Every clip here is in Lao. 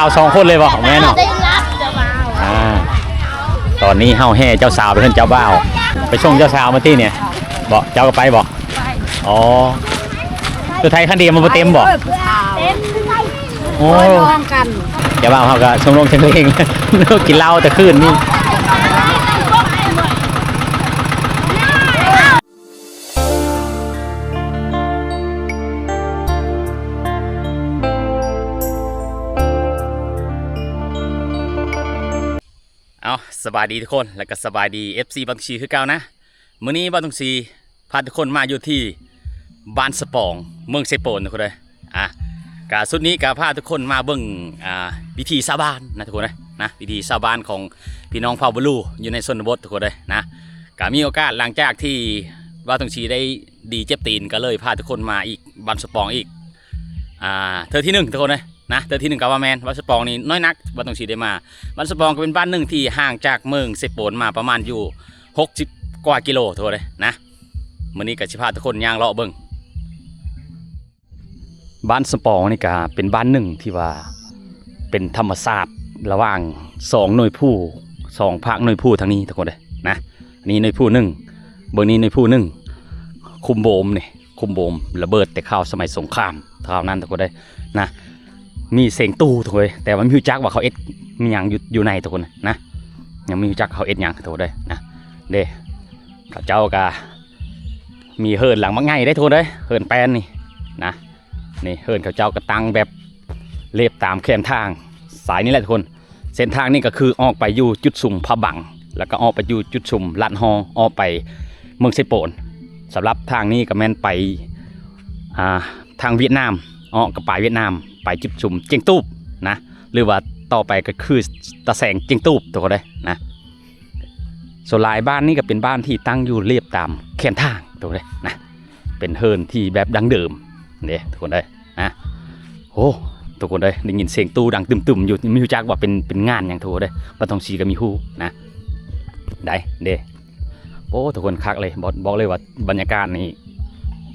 ເອົາສອງຄົນເລີຍບໍ່? ແມ່ນເນາະ. ອ່າ ຕອນນີ້ເຮົາແຫ່ເຈົ້າສາວໄປເຮືອນເຈົ້າບ່າວ ໄປສົ່ງເຈົ້າສາວມາຕິນີ້ບໍ່? ເຈົ້າກໍໄປບໍ່? ອໍ ລົດໄຖຄັນດຽວມັນບໍ່ເຕັມບໍ່? ໂອ້ ເຈົ້າບ່າວເຮົາກໍຊົມລົມເສັງເພງ ກິນເຫຼົ້າແຕ່ຄືນນີ້. ເອົາ ສະບາຍດີທຸກຄົນ ແລ້ວກໍສະບາຍດີ ເອັຟຊີ ບ່າວຕົງຊີຄືເກົ່ານະ. ມື້ນີ້ບ່າວຕົງຊີພາທຸກຄົນມາຢູ່ທີ່ບ້ານສະປອງ ເມືອງເຊໂປນ ທຸກຄົນເອີຍ. ອ່າ ກະຊຸດນີ້ກະພາທຸກຄົນມາເບິ່ງ ອ່າ ວິຖີຊາວບ້ານນະທຸກຄົນເອີຍນະ ວິຖີຊາວບ້ານຂອງພີ່ນ້ອງເຜົ່າບລູຢູ່ໃນຊົນນະບົດທຸກຄົນເອີຍນະ. ກະມີໂອກາດຫຼັງຈາກທີ່ບ່າວຕົງຊີໄດ້ດີເຈັບຕີນ ກະເລີຍພາທຸກຄົນມາອີກ ບ້ານສະປອງອີກ ອ່າ ເທື່ອທີໜຶ່ງທຸກຄົນເອີຍນະ. ເທື່ອທີໜຶ່ງກະວ່າແມ່ນ ບ້ານສະປອງນີ້ນ້ອຍນັກ ບ່າວຕົງຊີໄດ້ມາ. ບ້ານສະປອງກະເປັນບ້ານໜຶ່ງທີ່ຫ່າງຈາກເມືອງເຊໂປນມາປະມານຢູ່ຫົກສິບກວ່າກິໂລທຸກຄົນເອີຍນະ. ມື້ນີ້ກະຊິພາທຸກຄົນຍ່າງເລາະເບິ່ງ. ບ້ານສະປອງນີ້ກະເປັນບ້ານໜຶ່ງທີ່ວ່າເປັນທຳມະຊາດລະຫວ່າງສອງໜ່ວຍພູ ສອງພາກໜ່ວຍພູທາງນີ້ທຸກຄົນເອີຍນະ. ນີ້ໜ່ວຍພູໜຶ່ງ ເບິ່ງນີ້ໜ່ວຍພູໜຶ່ງ ຄຸມໂບມນີ້ ຄຸມໂບມລະເບີດແຕ່ຄາວສະໄໝສົງຄາມ ຄາວນັ້ນທຸກຄົນເອີຍນະ. ມີເສັງຕູ້ທຸກຄົນເອີຍ ແຕ່ວ່າບໍ່ຮູ້ຈັກວ່າເຂົາເຮັດມີຫຍັງຢູ່ ຢູ່ໃນທຸກຄົນນະ ຍັງບໍ່ຮູ້ຈັກເຂົາເຮັດຫຍັງທຸກຄົນເອີຍນະ. ເດ້ ເຂົາເຈົ້າກະ ມີເຮືອນຫຼັງບັກໃຫຍ່ເດ້ທຸກຄົນເອີຍ ເຮືອນແປ້ນນີ້ນະ. ນີ້ເຮືອນເຂົາເຈົ້າກະຕັ້ງແບບລຽບຕາມແຄມທາງ ສາຍນີ້ແຫຼະທຸກຄົນ. ເສັ້ນທາງນີ້ກະຄືອອກໄປຢູ່ຈຸດຊຸມພະບັງ ແລ້ວກະອອກໄປຢູ່ຈຸດຊຸມລາດຫໍ່ ອອກໄປເມືອງເຊໂປນ. ສຳລັບທາງນີ້ກະແມ່ນໄປ ອ່າ ທາງຫວຽດນາມ ອອກກະປາຍຫວຽດນາມ ໄປຈຸດຊຸມຈຽງຕູບນະ ຫຼືວ່າຕໍ່ໄປກະຄືຕາແສງຈຽງຕູບທຸກຄົນເອີຍນະ. ສ່ວນຫຼາຍບ້ານນີ້ກະເປັນບ້ານທີ່ຕັ້ງຢູ່ລຽບຕາມແຄມທາງທຸກຄົນເອີຍນະ ເປັນເຮືອນທີ່ແບບດັ້ງເດີມເດ້ທຸກຄົນເອີຍນະ. ໂອ້ ທຸກຄົນເອີຍ ໄດ້ຍິນສຽງຕູ້ດັງຕຶມໆຢູ່ ບໍ່ຮູ້ຈັກວ່າເປັນ ເປັນງານຫຍັງທຸກຄົນເອີຍ. ບ່າວຕົງຊີກະມີຮູ້ນະ ໄດ້ເດ້. ໂອ້ ທຸກຄົນຄັກເລີຍ ບອກ ບອກເລີຍວ່າບັນຍາກາດນີ້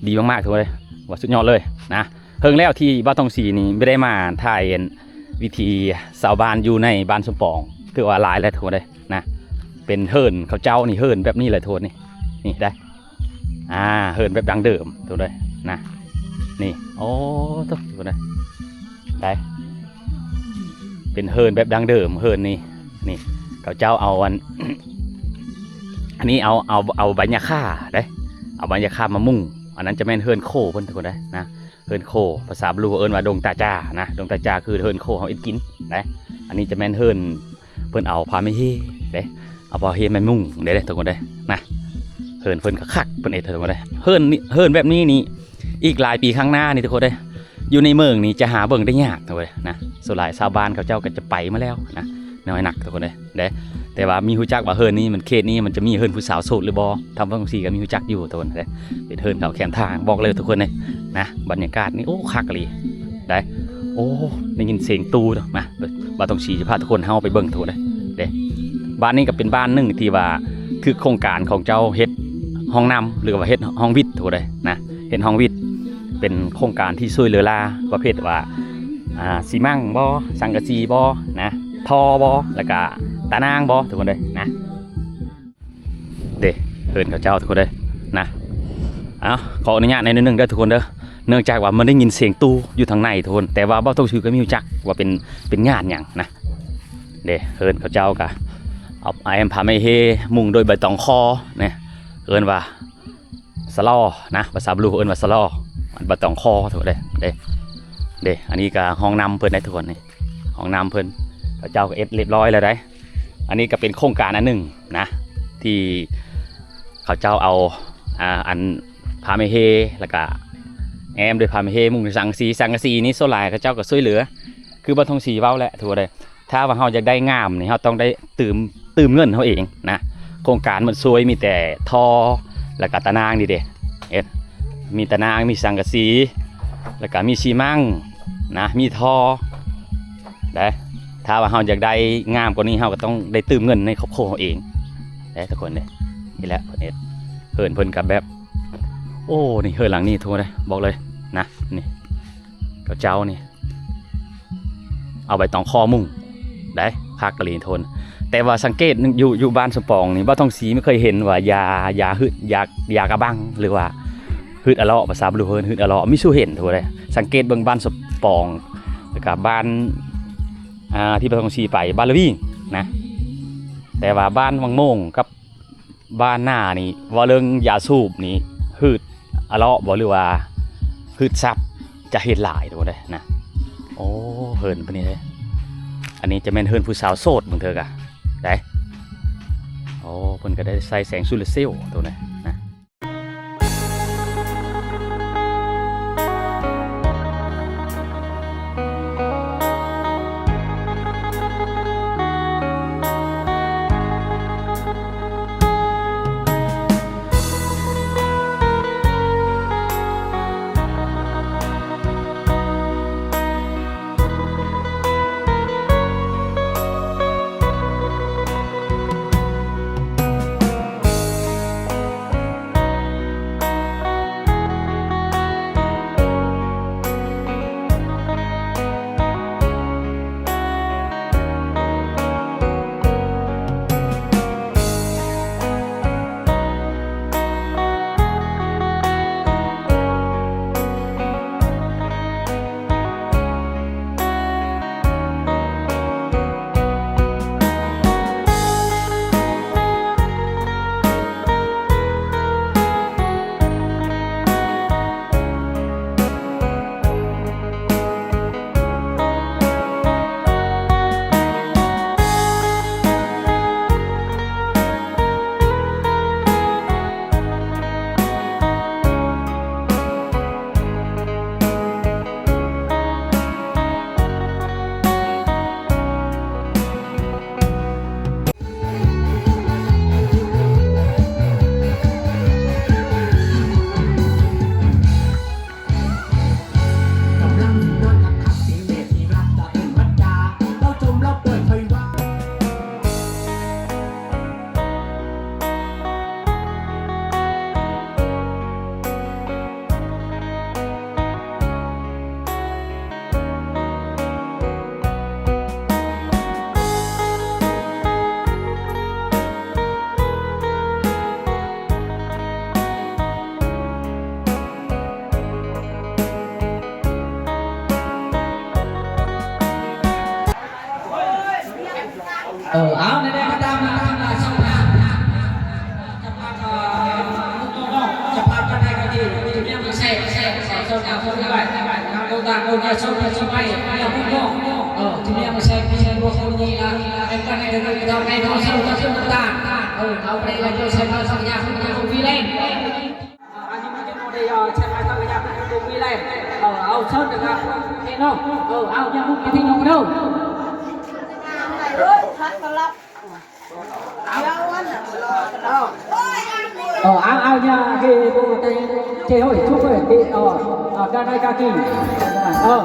ດີມາກໆທຸກຄົນເອີຍ ວ່າສຸດຍອດເລີຍນະ. ເຮິງແລ້ວທີ່ບ່າວຕົງຊີນີ້ບໍ່ໄດ້ມາຖ່າຍ ອັນ ວິຖີຊາວບ້ານຢູ່ໃນບ້ານສົມປອງ ຖືວ່າຫຼາຍແລ້ວທຸກຄົນເອີຍນະ. ເປັນເຮືອນເຂົາເຈົ້ານີ້ ເຮືອນແບບນີ້ແຫຼະທຸກຄົນນີ້ ນີ້ໄດ໋ ອ່າ ເຮືອນແບບດັ້ງເດີມທຸກຄົນເອີຍນະ. ນີ້ ໂອ້ ທຸກຄົນເອີຍ ໄດ໋ ເປັນເຮືອນແບບດັ້ງເດີມ ເຮືອນນີ້ ນີ້ ເຂົາເຈົ້າເອົາ ອັນ ອັນນີ້ເອົາ ເອົາ ເອົາໃບຫຍ້າຄ່າເດ້ ເອົາໃບຫຍ້າຄ່າມາມຸງ. ອັນນັ້ນຈະແມ່ນເຮືອນໂຄເພິ່ນທຸກຄົນເອີຍນະ. ເຮືອນໂຄ ພາສາບລູເອີ້ນວ່າດົງຕາຈານະ ດົງຕາຈາຄືເຮືອນໂຄເຮົາເຮັດກິນນະ. ອັນນີ້ຈະແມ່ນເຮືອນ ເພິ່ນເອົາຜ້າໄມ້ເຮເດ້ ເອົາຜ້າເຮມາມຸງເດ້ທຸກຄົນເດ້ນະ. ເຮືອນເພິ່ນກະຄັກ ເພິ່ນເຮັດທຸກຄົນເດ້. ເຮືອນນີ້ ເຮືອນແບບນີ້ນີ້ ອີກຫຼາຍປີຂ້າງໜ້ານີ້ທຸກຄົນເດ້ ຢູ່ໃນເມືອງນີ້ຈະຫາເບິ່ງໄດ້ຍາກທຸກຄົນເດ້ນະ. ສ່ວນຫຼາຍຊາວບ້ານເຂົາເຈົ້າກະຈະໄປໝົດແລ້ວນະ ນ້ອຍນັກທຸກຄົນເດ້. ແຕ່ວ່າມີຮູ້ຈັກວ່າເຮືອນນີ້ມັນ ເຂດນີ້ມັນຈະມີເຮືອນຜູ້ສາວໂສດຫຼືບໍ່ ທາງຝັ່ງຊີ້ກະມີຮູ້ຈັກຢູ່ທຸກຄົນເດ້. ເປັນເຮືອນເຂົາແຄມທາງ ບອກເລີຍທຸກຄົນເດ້ນະ. ບັນຍາກາດນີ້ ໂອ້ ຄັກອີ່ຫຼີໄດ໋. ໂອ້ ໄດ້ຍິນສຽງຕູ້ນະ ບ່າວຕົງຊີຈະພາທຸກຄົນເຮົາໄປເບິ່ງທຸກຄົນເດ້. ບ້ານນີ້ກະເປັນບ້ານໜຶ່ງທີ່ວ່າຖືກໂຄງການຂອງເຈົ້າເຮັດຫ້ອງນ້ຳ ຫຼືວ່າເຮັດຫ້ອງວິດທຸກຄົນເດ້ນະ. ເຮັດຫ້ອງວິດ ເປັນໂຄງການທີ່ຊ່ວຍເຫຼືອຫຼາຍປະເພດວ່າ ອ່າ ຊີມັງບໍ ສັງກະສີບໍນະ ທໍ່ບໍ ແລ້ວກະຕາໜ່າງບໍທຸກຄົນເດ້ນະ. ເດ້ ເຮືອນເຂົາເຈົ້າທຸກຄົນເດ້ນະ. ເອົ້າ ຂໍອະນຸຍາດໜ້ອຍໜຶ່ງເດີທຸກຄົນເດີ ເນື່ອງຈາກວ່າມັນໄດ້ຍິນສຽງຕູ້ຢູ່ທາງໃນທຸກຄົນ ແຕ່ວ່າບ່າວຕົງຊີກະບໍ່ຮູ້ຈັກວ່າເປັນ ເປັນງານຫຍັງນະ. ເດ້ ເຮືອນເຂົາເຈົ້າກະເອົາ ອາ ແອ້ມຜ້າໄມ້ເຮ ມຸງໂດຍໃບຕອງຄໍນະ ເອີ້ນວ່າ ສະລໍນະ ພາສາບລູເອີ້ນວ່າສະລໍ ອັນ ໃບຕອງຄໍທຸກຄົນເດ້. ເດ້ ເດ້ ອັນນີ້ກະຫ້ອງນ້ຳເພິ່ນໄດ໋ທຸກຄົນນີ້ ຫ້ອງນ້ຳເພິ່ນ ເຂົາເຈົ້າກະເຮັດລຽບຮ້ອຍແລ້ວໄດ໋. ອັນນີ້ກະເປັນໂຄງການອັນໜຶ່ງນະ ທີ່ເຂົາເຈົ້າເອົາ ອ່າ ອັນ ຜ້າໄມ້ເຮ ແລ້ວກະແອ້ມດ້ວຍຜ້າໄມ້ເຮ ມຸງດ້ວຍສັງກະສີ. ສັງກະສີນີ້ສ່ວນຫຼາຍເຂົາເຈົ້າກະຊ່ວຍເຫຼືອ ຄືບ່າວຕົງຊີເວົ້າແຫຼະ ຖືວ່າໄດ້ ຖ້າວ່າເຮົາຢາກໄດ້ງາມນີ້ ເຮົາຕ້ອງໄດ້ຕື່ມ ຕື່ມເງິນເຮົາເອງນະ. ໂຄງການມັນຊ່ວຍມີແຕ່ທໍ່ ແລ້ວກະຕາໜ່າງນີ້ເດ້ ເຮັດ ມີຕາໜ່າງ ມີສັງກະສີ ແລ້ວກະມີຊີມັງນະ ມີທໍ່ໄດ໋. ຖ້າວ່າເຮົາຢາກໄດ້ງາມກວ່ານີ້ ເຮົາກະຕ້ອງໄດ້ຕື່ມເງິນໃນຄອບຄົວເຮົາເອງໄດ໋ທຸກຄົນເດ້. ນີ້ແຫຼະເພິ່ນເຮັດ ເຮືອນເພິ່ນກະແບບ ໂອ້ ນີ້ເຮືອນຫຼັງນີ້ທຸກຄົນເດ້ ບອກເລີຍນະ ນີ້ ເຂົາເຈົ້ານີ້ ເອົາໃບຕອງຄໍມຸງໄດ້ ພັກກະລີໂທນ. ແຕ່ວ່າສັງເກດຢູ່ ຢູ່ບ້ານສົມປອງນີ້ ບ່າວທອງສີໄມ່ເຄີຍເຫັນວ່າຢາ ຢາຫືດ ຢາ ຢາກະບັງ ຫຼືວ່າຫືດອະເລາະ ພາສາບາລີເອີ້ນຫືດອະເລາະ ມີສູ່ເຫັນທົ່ວເດ້. ສັງເກດເບິ່ງບ້ານສົມປອງ ແລ້ວກະບ້ານ ອ່າ ທີ່ບ່າວທອງສີໄປ ບ້ານລະວີງນະ ແຕ່ວ່າບ້ານວັງໂມງກັບ ບ້ານນານີ້ ເວົ້າເລື່ອງຢາສູບນີ້ ຫືດອະເລາະບໍ່ ຫຼືວ່າຫືດສັບ ຈະເຫັນຫຼາຍໂຕໃດນະ. ໂອ້ ເຮືອນເພິ່ນນີ້ເດ້ ອັນນີ້ຈະແມ່ນເຮືອນຜູ້ສາວໂສດບາງເທື່ອກະໄດ້. ໂອ້ ເພິ່ນກະໄດ້ໃສ່ແສງໂຊລາເຊວໂຕໃດນະ. ເອີ ເອົາ ແນວໃດກໍຕາມ ມາ ມາ ມາ ສອງພາບ ເຈົ້າພາບ ເອີ ເຈົ້າພາບ ເຈົ້າພາບ ເຈົ້າພາບ ເຈົ້າພາບ ເຈົ້າພາບ ເຈົ້າພາບ ເອີ ເອົາໄປລະ ເຈົ້າໃຊ້ພາສາຍາ ເປັນຄົນວີແລນ. ເອີ ເອົາເຊີນເດີ ເນາະ ເອີ ເອົາ ຢ່າລຸກມາທີ່ນ້ອງເດີ ເອີ ເອົາ ເອົາ ຢ່າ ເດ ໂດ ເຕ ເຈ ໂຮຍ ຊຸກ ເອີ ເດ ເອີ ເອີ ກາໄນ ກາກີ ເອີ.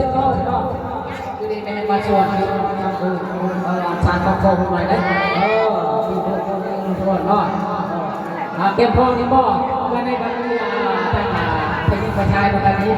ຢູ່ດີມີແຮງ ມາຊວນທາງຜູ້ ເອີ ສານປອກຄອງເພິ່ນໄວ້ເດ້. ເອີ ມີຜູ້ຄົນເນາະ ອ່າ ຕຽມພ້ອມນີ້ບໍ່? ເພື່ອໃນບັດນີ້ ອ່າ ທາງ ອ່າ ເປັນຜູ້ປະທານໃນບັດນີ້.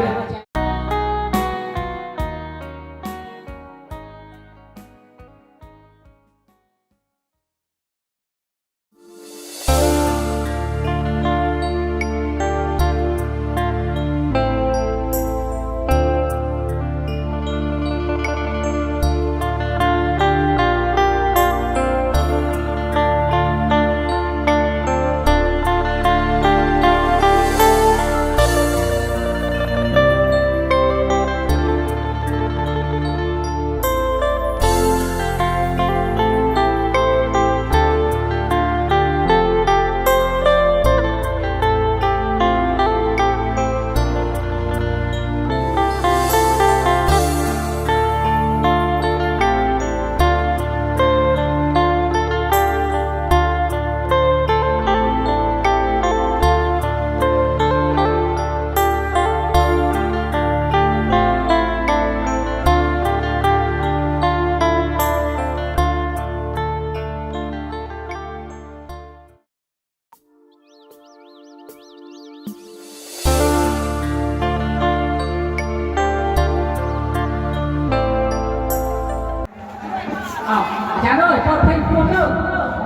ອ້າວ ອາຈານເອີຍ ເປີດເພງພວມເດີ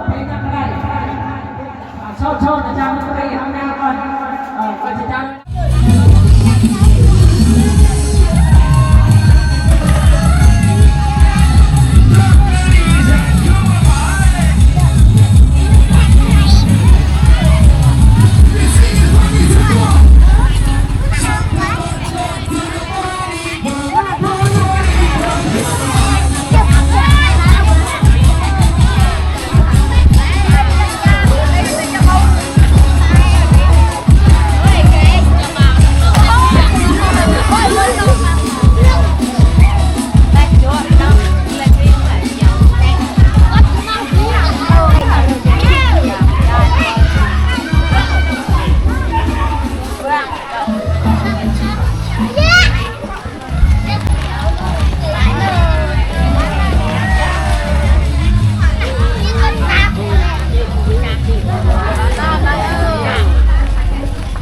ເພງນຳກໍໄດ້. ອ້າວ ໂຊດ ໂຊດ ອາຈານ ດນຕຣີເຮົາຍາວກ່ອນ ເອີ ກ່ອນຊິຈັດ.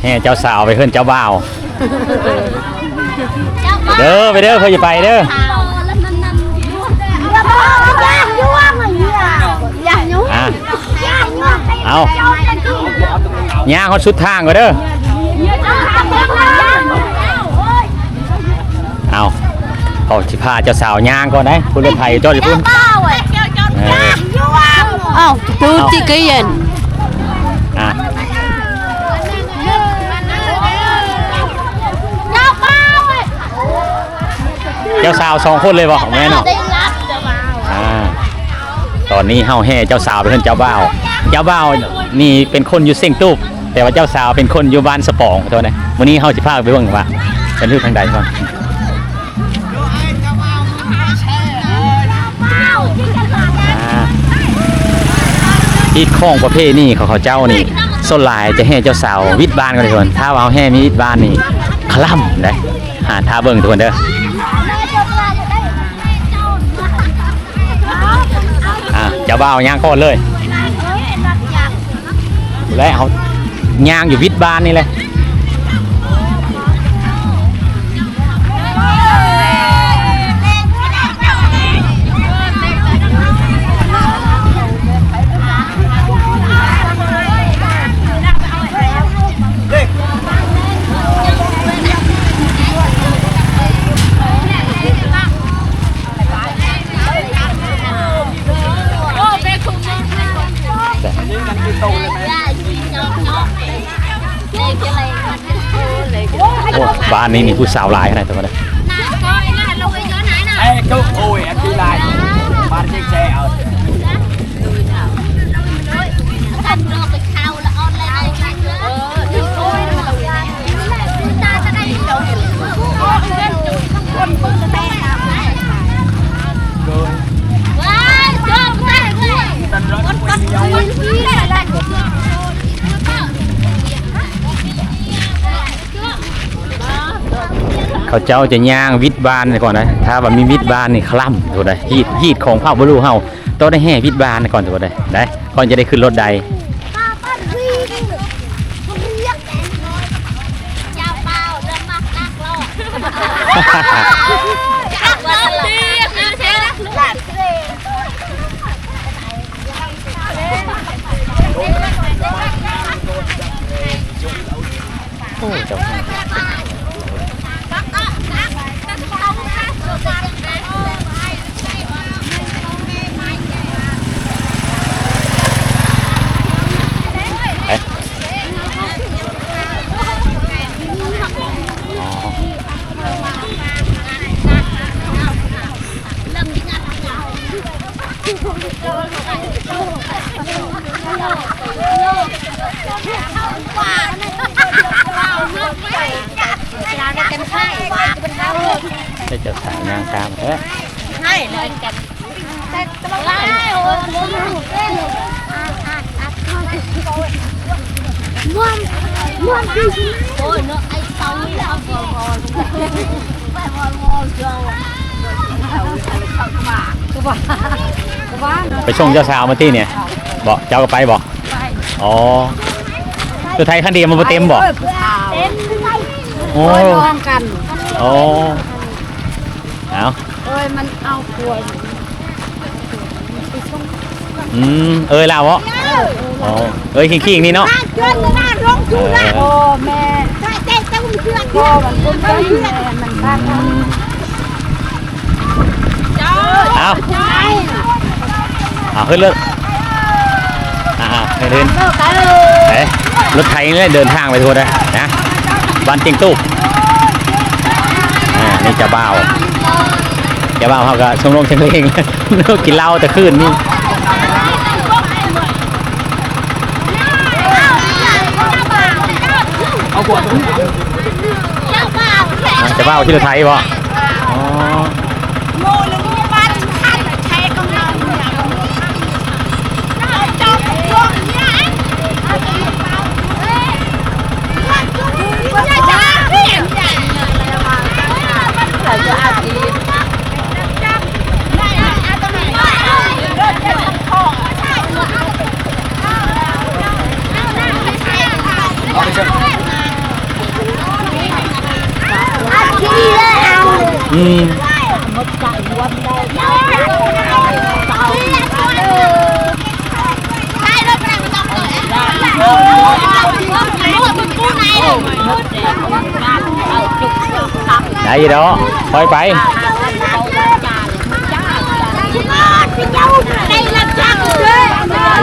ແຫ່ເຈົ້າສາວໄປເຮືອນເຈົ້າບ່າວເດີ ໄປເດີ ເພິ່ນຊິໄປເດີ. ອ່າ ເອົາ ຍ່າງຮອດສຸດທາງກ່ອນເດີ. ເອົາ ເຂົາຊິພາເຈົ້າສາວຍ່າງກ່ອນໄດ໋ ພຸ້ນ ລົດໄຖຈອດຢູ່ພຸ້ນ. ເອີ ເອົາ ຕູຈິກເຢັນ ອ່າ ເຈົ້າສາວສອງຄົນເລີຍບໍ່? ແມ່ນເນາະ. ອ່າ ຕອນນີ້ເຮົາແຫ່ເຈົ້າສາວໄປເຮືອນເຈົ້າບ່າວ. ເຈົ້າບ່າວນີ້ເປັນຄົນຢູ່ເສັງຕູບ ແຕ່ວ່າເຈົ້າສາວເປັນຄົນຢູ່ບ້ານສະປອງ. ໂທດນະ ມື້ນີ້ເຮົາຊິພາໄປເບິ່ງວ່າເພິ່ນຢູ່ທາງໃດກ່ອນ. ອ່າ ຮີດຄອງປະເພນີຂອງເຂົາເຈົ້ານີ້ ສ່ວນຫຼາຍຈະແຫ່ເຈົ້າສາວວິດບ້ານກ່ອນເດີທຸກຄົນ. ຖ້າວ່າເຮົາແຫ່ມີວິດບ້ານນີ້ ຄະລ່ຳເດ້. ອ່າ ຖ້າເບິ່ງທຸກຄົນເດີ. ອ່າ ເຈົ້າບ່າວຍ່າງກ່ອນເລີຍ ແລະ ເຮົາຍ່າງຢູ່ວິດບ້ານນີ້ແຫຼະ. ໂອ້ ບ້ານນີ້ມີຜູ້ສາວຫຼາຍຂະໜາດນັ້ນເລີຍ. ເຂົ ເຂົາເຈົ້າຈະຍ່າງວິດບ້ານກ່ອນນະ ຖ້າວ່າມີວິດບ້ານນີ້ຄະລ່ຳໂຕໃດ ຮີດ ຮີດຂອງພະບຸລຸເຮົາ ຕ້ອງໄດ້ແຫ່ວິດບ້ານກ່ອນໂຕໃດ ໄດ້ ກ່ອນຈະໄດ້ຂຶ້ນລົດໄດ້. ໂອ້ ເຈົ້າ ໃຫ້ເຈົ້າສາວຍ່າງຕາມເດີ້. ໄປສົ່ງເຈົ້າສາວມາຕິນີ້ບໍ? ເຈົ້າກໍໄປບໍ? ອໍ ລົດໄຖຄັນດຽວມັນບໍ່ເຕັມບໍ? ເຕັມ. ໂອ້ ໂອ້ຍ ພ້ອມກັນ. ອໍ ເອົາ ເອີຍ ມັນເອົາຜົວ ອືມ ເອີຍລາວເບາະ? ອໍ ເອີຍຄີງໆນີ້ເນາະ. ໂອ້ ແມ່ ເອົາ ເອົາ ຂຶ້ນລົດ ອ່າ ຂຶ້ນ ຂຶ້ນ. ເອີ ລົດໄຖນີ້ແຫຼະເດີນທາງໄປທົ່ວໄດ໋ນະ ບ້ານເຈັງຕູບ. ອ່າ ນີ້ເຈົ້າບ່າວ ເຈົ້າບ່າວເຮົາກໍຊົງລົມເສັງເລງ ກິນເຫຼົ້າແຕ່ຄືນນີ້. ເຈົ້າບ່າວຂີ່ລົດໄຖບໍ? ອໍ ອືມ ໄດ້ຢູ່ດອກ ຄ່ອຍໄປ.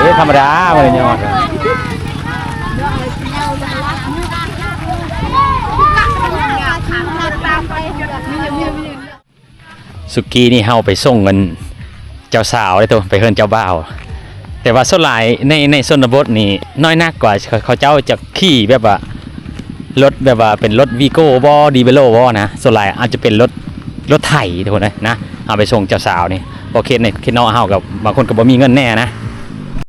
ເອີ ທຳມະດາ ບໍ່ໄດ້ຍອດ. ສຸກີ້ນີ້ເຮົາໄປສົ່ງອັນເຈົ້າສາວເດ້ໂຕ ໄປເຮືອນເຈົ້າບ່າວ. ແຕ່ວ່າສ່ວນຫຼາຍໃນ ໃນຊົນນະບົດນີ້ ນ້ອຍນັກກວ່າເຂົາເຈົ້າຈະຂີ່ແບບວ່າ ລົດແບບວ່າເປັນລົດວີໂກ້ບໍ ດີເວໂລບໍນະ. ສ່ວນຫຼາຍອາດຈະເປັນລົດ ລົດໄຖທຸກຄົນເອີຍນະ ເອົາໄປສົ່ງເຈົ້າສາວນີ້. ເພາະເຂດໃນ ເຂດນອກເຮົາກໍບາງຄົນກໍບໍ່ມີເງິນແດ່ນະ.